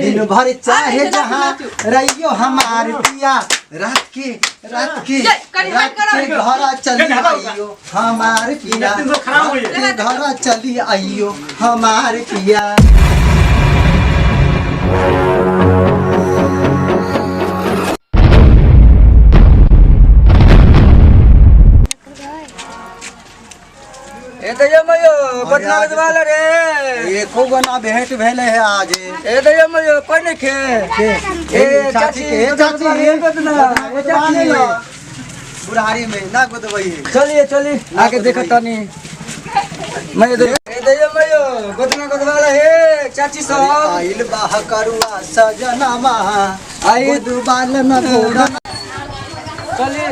दिन भर चाहे जहाँ रहियो हमार पिया, रात के रात के ये, करी हट रात करो। के घर चली ये, हटाओ। आइयो हमार पिया, तीन सौ खराब हो रात के घर चली आइयो हमार पिया। ए दैया मयो बदना बदवाला रे। एको गो ना भेंट भेले है आज। ए दैया मयो कोई नहीं खे। के? ए चाची के, ए चाची, ए बदना, ए चाची। बुढ़ारी में ना गोदबई है। चलिए चलिए आके देखो तनी। मैं दे ए दैया मयो गोदना गोदवाला हे चाची सब। आइल बाह करुआ सजनामा आई। गोदबाल न घोड़ा। चलिए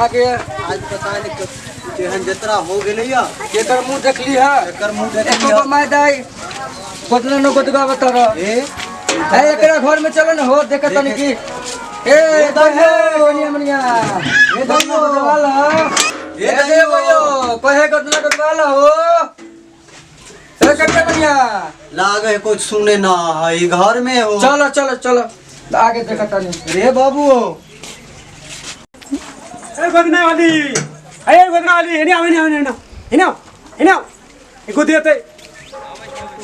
आगे। आज पता नहीं केहन जतरा हो गेलै या। केकर मुंह देखली है? एकर मुंह देखली एको गो माय दाई गोदना न गोदगा बतर। ए ए एकरा घर में चलो न हो देख तनी की। ए दाई कनिया मनिया ए गोदना गोदवाला। ए ए दाइयो। मयो कहे गोदना गोदवाला हो। ए कनिया मनिया लागे है कुछ सुने ना है घर में हो। चलो चलो चलो आगे देख तनी। रे बाबू ए गोदना वाली, ए गोदना वाली, एने आओ एने आओ एने आओ एने आओ एने आओ, ए गोदी हेतै।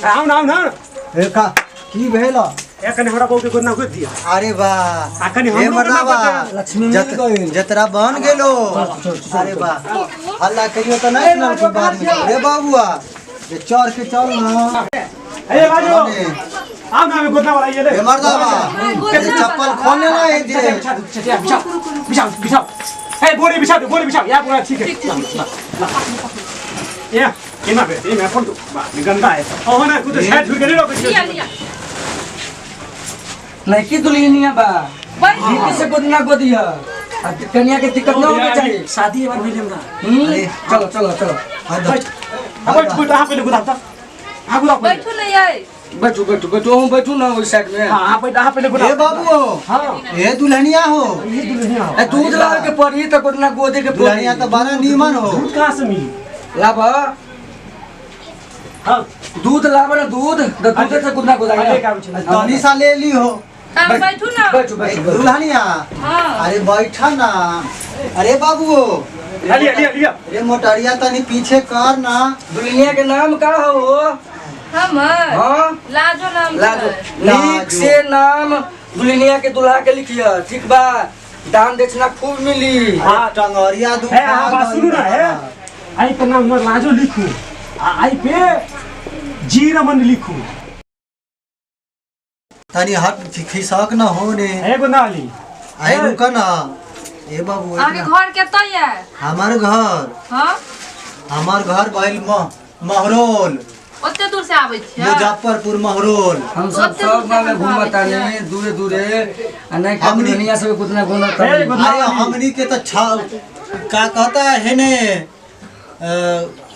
आउ न आउ न आउ न। ए का की भेल? ए कने हमरा बहू के गोदना गोद दिया। अरे वाह आ कनी हे हमरो मर्दावा, गोदना गोद लक्ष्मी मिल गइल। जतरा बन गेलो। अरे वाह हल्ला करियो त नहीं सुनल कोई बाद में। रे बाबुआ जे चढ़ के चल ना। ए बाजू आउ न, गोदना वाला ये ले। हे मर्दावा गोदना ये चप्पल खोल लेना है जे। बिछा दो, बिछा बिछा बिछा बिछा। ए बोरी बिछा दो, बोरी बिछाओ। या बोरा ठीक है। ला, ला, ला। ये एना बे एना फोन दो। बा गंदा है। ओ ना कुछ छाट छुट के नहीं रोक। लिया लिया। नहीं की दुल्हनिया बा बैठ। धीरे से गोदना गोदिया आ कनिया के दिक्कत ना होके चाहिए। शादी एक बार भेल हमरा। चलो चलो चलो। बैठ बैठ बैठ, अहाँ पहिले गोदाम त अहाँ गोदाम पहिले। बैठू न यै। बैठू बैठू बैठू, अहूँ बैठू ना ओहि साइड में। हाँ, अहाँ बैठ, अहाँ पहिले गोदाम। हे बाबू हाँ हे दुल्हनिया हो। ये दुल्हनिया हो। ए दूध लावे के पड़ी त गोदना गोदे के पड़ी। दुल्हनिया तो बड़ा नीमन हो। दूध कहाँ से मिली? लाभ। हाँ दूध लाभ ना दूध, त दूध से गोदना गोदाई। अरे काम छै। तनी सा ले ली हो। हाँ बैठू ना। बैठू बैठू बैठू। दुल्हनिया हाँ अरे बैठा ना। अरे बाबू लिया लिया लिया। अरे मोटरिया तनी पीछे कर ना। दुल्हनिया के नाम का हो? हमर हाँ लाजो नाम लाजो। छै। नीक से नाम दुल्हनिया के दुल्हा के लिखिया ठीक बा। दान दक्षिणा खूब मिली। हाँ टंगरिया दू। ए अहाँ बात सुनू ना। ए आई पे नाम हमर लाजो लिखू आ आई पे जी रमन लिखू। तनी हट खिसक न हो ने। ए गोदाली आई रुक ना। ए बाबू अहाँके घर कतऽ यै? हमार घर। हाँ हमार घर भइल महरोल। ओते दूर से आबै छियै? मुजफ्फरपुर महरोल। हम सब ओते सब दूर से गाँव में कतऽ घूमत आबै आनी छियै? दूरे दूरे आ नहीं का हमनी- दुल्हनिया सब कितना घूमत ए, आनी। गोदना अरे हमनी के तो का कहता है ने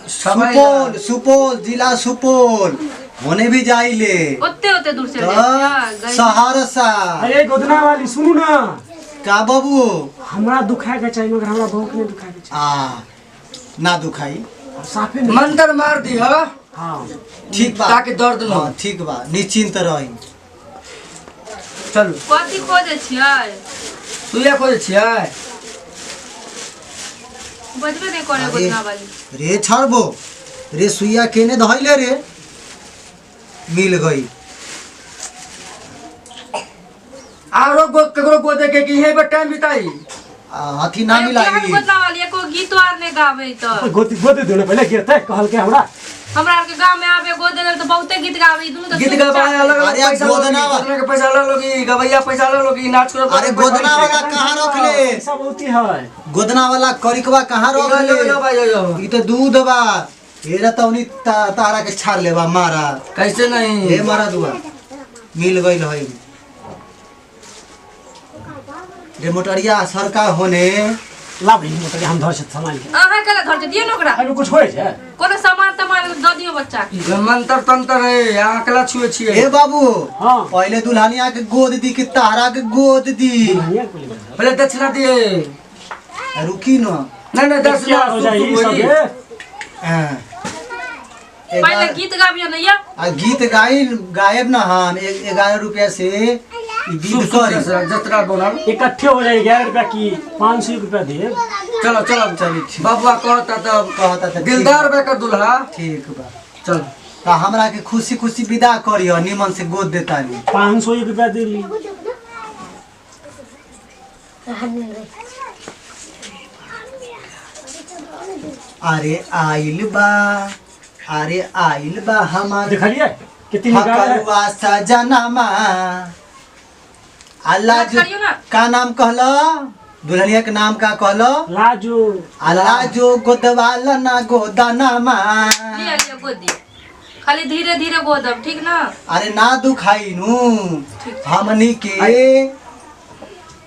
सुपौल, सुपौल जिला सुपौल होने भी जाइले। ओते ओते दूर से तो जाइ छियै? सहरसा। अरे गोदना वाली सुनू ना। का बाबू हमरा दुखाए के चाही मगर हमरा बहू के नहीं दुखाए के चाही। आ ना दुखाई। साफे नहीं। मंत्र मार दी हा हाँ ठीक बा ताकि दर्द न हो। हाँ ठीक बा निश्चिंत रही। चलू। कथी खोजै छियै? सुइया खोजै छियै? बजबे नहि करे गोदना वाली। रे छाड़बो रे सुइया केने धइले रे मिल गई। आरो केकरो गोदे के कि यहीं पर टाइम बिताई? अथी ना अरे मिलाई। केहन गोदना वाली एको गीतो आर नहि गाबै त। गोदी गोदी दो ना पहिले गिरते कहल के हमरा। हमरा आर के गांव में आबे गोदे लेल त बहुते गीत गाबै, दुनू त गीत सुन गाबै चाहै। अलग अलग अरे पैसा गोदना लोगी, वा- गोदना के पैसा अलग लोगी, गवैया पैसा अलग लोगी, नाच करो अरे गोदना वाला कहाँ रख ले? पैसा बहुत ही है। गोदना वाला करिकवा कहाँ रख यो, ले? यो, यो भाई, यो, यो। ई तो दूध बा। हेरा त उनी तारा के छाड़ लेबा मारा। कैसे नहीं? हे मारा दुआ मिल गइल है। रे मोटरिया सरका होने लाभ नहीं मोटरिया हम धर से सामान के। अहाँ केला धर छै? दियौ ने ओकरा। अरे कुछ होय छै? कोनो सामान तमान दऽ दियौ बच्चा के। मंत्र तंत्र है, अहाँ अकेला छुए छियै। हे बाबू हाँ। पहले दुल्हनिया के गोद दी कि तारा के गोद दी? दुल्हनिया के पहिले गोद। पहले दक्षिणा दिए। रुकी न। नहीं नहीं दक्षिणा क्या हो जाए शुभ ई सब होई। हे? हाँ। पहिले गीत गाबियो न या। आ गीत गाई गायब ना हम 11 रुपया से ई गीत करी। जतरा बनल इकट्ठे हो जाए 11 रुपया की 500 रुपया दे। चलो चलो चली ठीक। बबुआ कहता त कहता त ठीक। दिलदार बा कर दुल्हा। ठीक बा। चल त हमरा के खुशी खुशी विदा करियो, निमन से गोद देतानी। 500 रुपया दे ली। अरे आइल बा, अरे आइल बा हमार देखलिए कितनी निकाल है। हकरुआ सजनमा। अल्लाह जो करियो ना। का नाम कहलो दुल्हनिया के नाम का कहलो? लाजो। अल्लाह जो गोदवाला ना गोदनमा। लिया लिया गोदी, खाली धीरे धीरे गोदब ठीक ना? अरे ना दुखाई नु, हमनी के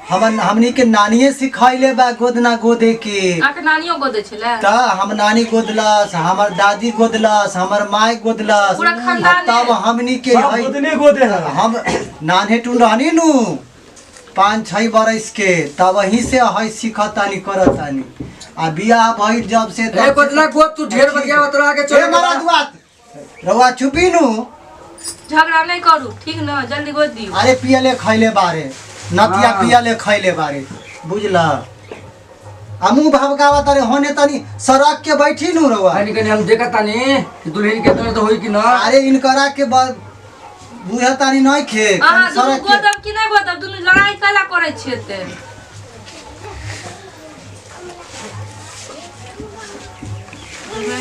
हमनी के नानिये सिखैले बा गोदना गोदे के। आके नानियो गोदे छले? त हम नानी गोदलस, हमर दादी गोदलस, हमर माय गोदलस, पूरा खानदान तब हमनी के सब गोदने गोदे है। हम नान्हे टुन रहनी नु 5-6 बरस के, तब वही से है सिखतानी करतानी। आ बियाह भइल जब से ए गोदना गोद तू ढेर बतिया तोरा आगे चल। ए मरदुआ रउआ चुपी नु, झगड़ा नहीं करू ठीक ना? जल्दी गोद दियो। अरे पियले खैले बारे नतिया पियले खैले बारे बुझला। आ मुंह भभकावा तारे होने तनी सड़क के बैठी नु रउआ। कनी कनी हम देखतानी कि दुल्हन के दर्द होई कि ना। अरे इनकरा के बुझतानी नहीं खे। अहाँ दुनू गोदब कि नहीं गोदब? दुनू लड़ाई काला करै छियै ते?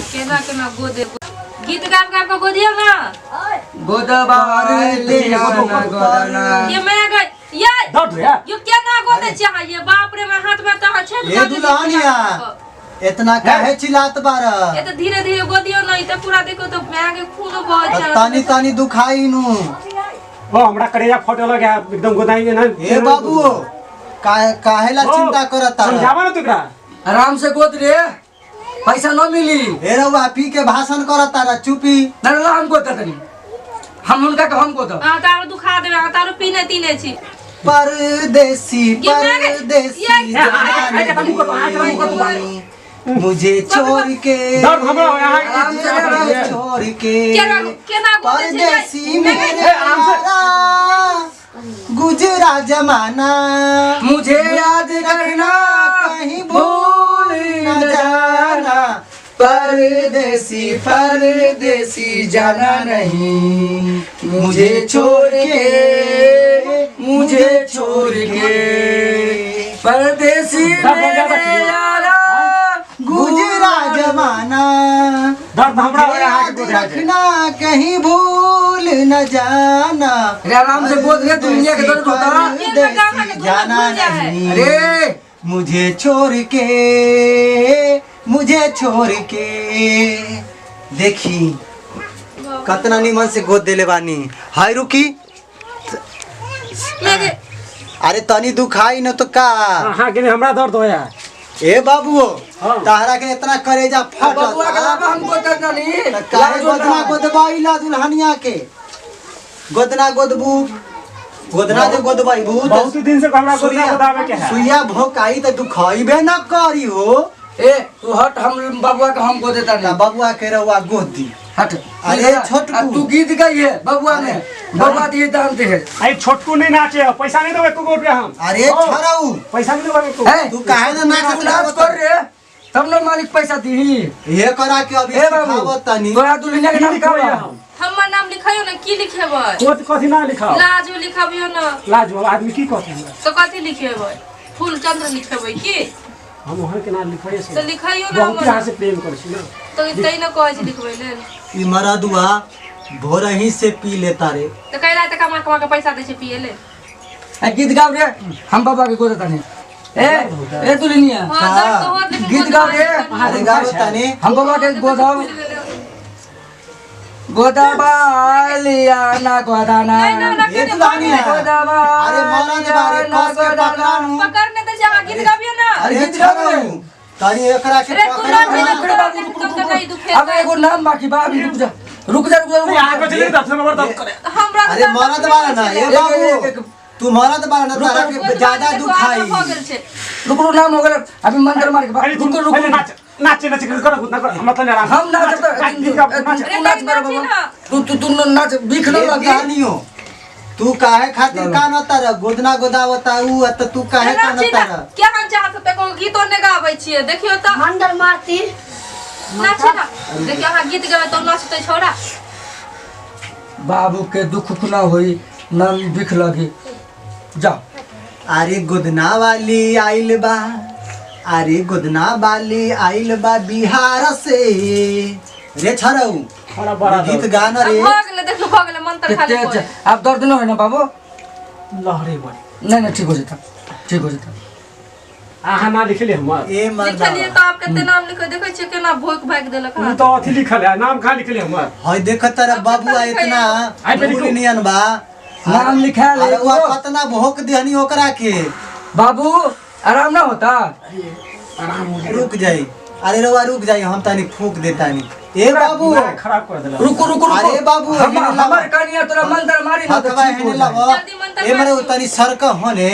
केना केना गोदे गीत गाब गाब के गोदियो ना। गोदबा रे गोदना। ये मैं गई ये दर्द हो यार। यो केना गोदे छियै अहाँ? ये बाप रे मैं हाथ में तऽ छै। ये दुल्हनिया इतना काहे चिल्लात बार? ये तो धीरे धीरे गोदियो नहीं तो पूरा देखो तो मैं के खून बह छै। तनी तनी दुखाई नु। ओ हमरा करेजा फटे लगे एकदम गोदाई ना। ए बाबू काहेला चिंता करता? समझावा ना तू एकरा। आराम से गोद रे, पैसा न मिली। ए रउआ पी के भाषण करता रा चुपी। ना ना हम गोद तनी, हम उनका के हम गोद। हां तारो दुखा देबे, हां तारो पीने तीने छी। परदेसी परदेसी मुझे छोड़ के, दर्द हमरा यहाँ छोड़ के परदेसी मेरे गुजरा जमाना, मुझे याद रखना कहीं भूल न जाना, परदेसी परदेसी जाना नहीं, मुझे छोड़ के, मुझे छोड़ के परदेसी मेरे यारा गुजरा जमाना, दर्द हमरा याद रखना कहीं भूल न जाना। अरे आराम से बोल रे, दुनिया के दर्द होता जाना नहीं। अरे मुझे छोड़ के, मुझे छोड़ के। देखी कतना निमन से गोद देले बानी। हाय रुकी, अरे तनी दुखाई न तो का। हां के हमरा दर्द होया। ए बाबू ताहरा के इतना करेजा फटत। बबुआ के लाबा हम गोद नहीं। काहे गोदना गोदबाइला दुल्हनिया के? गोदना गोदबू, गोदना जे गोदबाइबू बहुत दिन से हमरा गोदना गोदावे के है। सुइया भोकाई त दुखाइबे न करी हो। ए तू हट, हम बबुआ के हम गोद देता नहीं। बबुआ के रउआ गोद दी। हट। अरे छोटकू तू गीत गाई है बबुआ ने, बबुआ दिए दान दे है। अरे छोटकू नहीं नाचे, पैसा नहीं देबे एको रुपया हम। अरे छोड़ाऊ पैसा नहीं देबे एको। तू काहे ना नाच नाच कर रे तब न मालिक पैसा दीही। ये करा के अभी सिखावत तनी। तोरा दुल्हनिया के नाम का बा? हमर नाम लिखायो ना। की लिखेबै? कथि कथि ना लिखाओ? लाजो लिखाबियो ना। लाजो आदमी की कहत हमरा? तो कथि लिखेबै? फूलचंद्र लिखेबै की? हम वहां के नाम लिखाइए से। तो लिखाइयो ना। बहुत यहाँ से प्रेम करै छी ना। तो तै न कहै छी लिखबै लेल। ई मरदुआ भोरही से पी लेता रे। तो कैला त कमा कमा के पैसा दै छै पिए ले। ए गीत गाओ रे, हम बाबा के गोद तनी। ए ए दुल्हनिया गीत गाओ रे। अरे गाओ तनी, हम बाबा के गोद आओ। गोदबालिया ना गोदाना। ये दुल्हनिया अरे मरद बारे कस के पकड़ानु। पकड़ने त जा गीत गाबियो ना। अरे गीत गाओ तनी एकरा के पकड़ा। अब एगो नाम बाकी बा, अभी रुक जा रुक जा रुक जा। आगे चले दस नंबर दस करे हमरा। अरे मरद वाला ना ए बाबू, तू मरद वाला ना, तारा के ज्यादा दुखाई। रुक रुक नाम हो गेल अभी मंत्र मार के। रुक रुक नाचे नाचे कर कर कर हम त आराम हम नाच त तू नाच कर बाबा तू तू तू नाच भीख न लगी कहानियो तू काहे खातिर कानता रह गोदना गोदावता ऊ त तू काहे कानता रह क्या हम चाहत त को गीतो ने गाबै छियै देखियो त मंडल मारती नाची ना देखियो अहाँ गीत गाबै त नाचतै छोरा बाबू के दुख ना होई ना भीख लगी जा। अरे गोदना वाली आइल बा अरे गोदना वाली आइल बा बिहार से रे छरऊ बड़ा गीत गाना रे भऽ गेलै देखियो भऽ गेलै मंत्र खाली कितने अब दर्द न होई ना बाबू लहरे बड़ी नहीं नहीं ठीक हो जाता ठीक हो जाता। आहा ना लिखले हमर ए मर्दा लिखलिए त आप कते नाम लिखो देखै छियै केना भोक भागि देलक उ त अथि लिखल है नाम कहाँ लिखले हमर हय देख तारा बाबू इतना आई नियन बा नाम लिखा ले अरे वो कतना भोक देहनी ओकरा के बाबू आराम ना होता आराम हो गया रुक जाई अरे रवा रुक जाई हम तानी फूक देतानी ए बाबू खराब कर देला रुको रुको रुको अरे बाबू हमर कनिया तोरा मंत्र मारी ना हथवा हेने लावा ए मरे उतानी सरक होने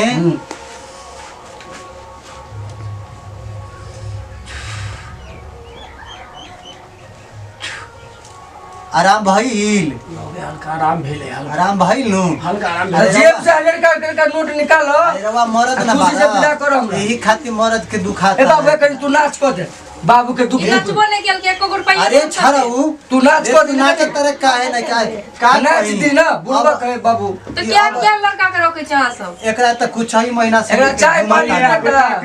आराम भइल हल्का आराम भेले आराम भइल नु हल्का आराम भेले जेब से हजार का नोट निकालो अरे रवा मरद ना खुशी से विदा करो हमरा यही खातिर मरद के दुखाता ए बाबू कहीं तू नाच कर दे बाबू के दुख नाचबो नहीं केल के एको रुपया अरे छरऊ तू नाच कर दे नाच तरह काहे ना काहे का नाच दी ना बुढ़वा कहे बाबू तो क्या क्या लड़का के रोके छै अहाँ सब एकरा त कुछ ही महीना से एकरा चाय पानी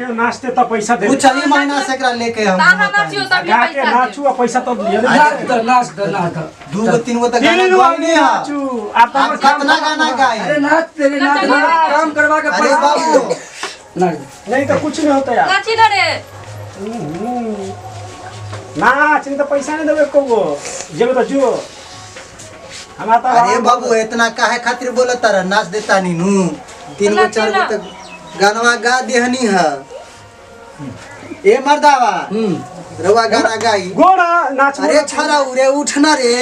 के नाचते त पैसा दे कुछ ही महीना से एकरा लेके हम अहाँ नाचियो तब पैसा नाचू आ पैसा तब लियो नाच the नाच the नाच the दू गो तीन गो त गाना गाइने नाचू आप कितना गाना गाए अरे नाच तेरे नाच काम करवा के अरे बाबू नाच नहीं तो कुछ नहीं होता यार नाची ना रे नाच नहीं तो पैसा नहीं देबे को जेबे तो जो हमरा तो अरे बाबू इतना काहे खातिर बोलता रह नाच देता नी नु तीन गो चार गो त गानवा गा देहनी है ए मर्दावा रवा गाना गाई गोड़ा नाच अरे छरा उरे उठना रे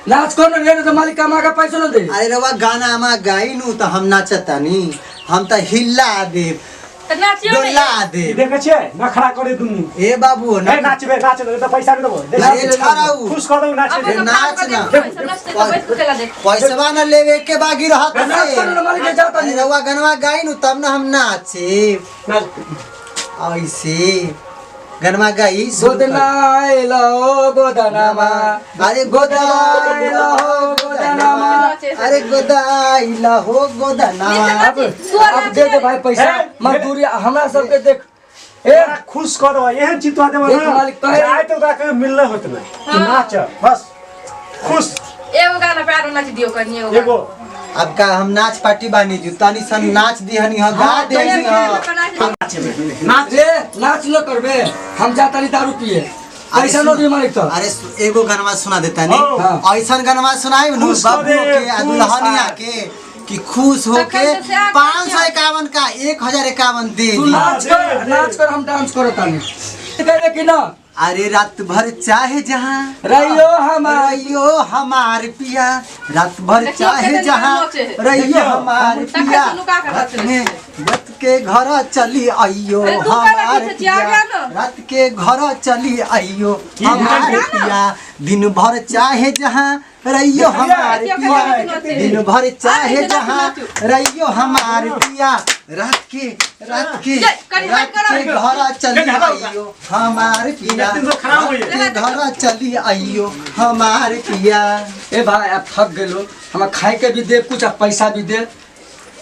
नाच कर रे तो मालिक कमा के पैसा न दे। अरे रवा गाना मा गाई नु त हम नाचता नी हम त हिल्ला देब त नाचियो डोला दे देखै छियै नखरा करे दुनु ए बाबू ए नाचबे नाच दे त पैसा नहीं देबो अरे छराऊ खुश कर दो नाच अब नाच ना पैसा पैसवा न लेवे के बागी रहत नाच कर ना मालिक के जाता अरे रवा गनवा गाई नु तब ना हम नाचे ऐसे गनवा गाई गोदना आइलो गोदनामा अरे गोदाइलो गोदनामा अरे गोदाइलो हो गोदनामा अब दे दे भाई पैसा मजदूरी हमरा सबके देख ए खुश कर दो एहन चितवा देबो ना जाय तो ओकरा के मिलले होत ना तू नाच बस खुश एगो गाना पे आरो नाच दियो कनी एगो एगो अब का हम नाच पार्टी बानी जुतानी सन नाच दिहनी ह गा देहनी ह नाच रे नाच न करबे हम जाता नहीं दारू पिए ऐसा न दी मालिक तो। अरे एगो गाना सुना देता नी ऐसा गाना सुनाई नु बाबू के आ दुल्हनिया के कि खुश होके 551 का 1051 दे तू नाच कर नाच कर हम डांस करत तानी करे कि ना। अरे रात भर चाहे जहाँ रहियो हमार रहियो हमार पिया रात भर चाहे जहाँ रहियो हमार पिया रात के घर चली आइयो हमार पिया रात के घर चली आइयो हमार पिया दिन भर चाहे जहाँ रहियो हमार पिया दिन भर चाहे जहाँ रहियो हमार पिया रात के रात के घर चली आइयो हमार पिया के घर चली आइयो हमार पिया। ए भाई अब थक गेलो हमरा खाए के भी दे कुछ आ पैसा भी दे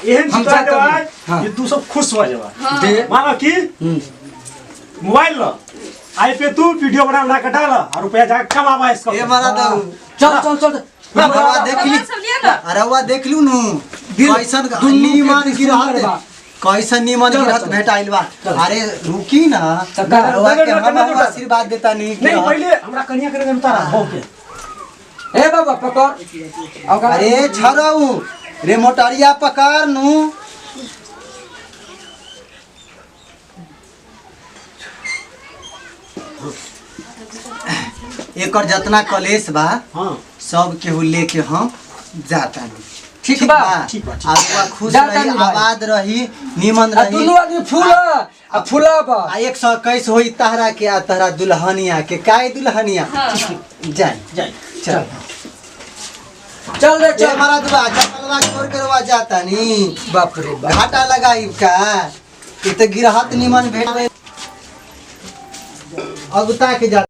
एहन चितवा देबा ये तू सब खुश हो जाबा दे मानो कि मोबाइल ल आई पे तू वीडियो बना बना के डाल और रुपया जा कमावा इसको ए मारा दऊ चल चल चल रवा देख ली रवा देख लू नु कैसन नीमन गिरहत कैसन नीमन गिरहत भेटाइल बा। अरे रुकी ना रवा के हम आशीर्वाद देता नी नहीं पहले हमरा कनिया के उतारा हो के ए बाबा पकड़। अरे छरऊ रे मोटरिया पकड़ नु एकर जतना कलेश बा हां सब केहू लेके हम जाता नहीं। ठीक बा ठीक बा, ठीक। आ रुआ खुश जा रही, तानी भाई। आबाद रही, निमन आ रही। दुनू आदमी फूल आ फूलाब। आ 121 होई तहरा के आ तहरा दुल्हनिया के, काय दुल्हनिया? जाए जाए। चल चल रे चल चल। हमारा दुआ चपलवा छोड़ के रुआ जाता नी। बाप रे बाप, घाटा लगाई का ये तो गिरहत निमन भेट अगुता के जा।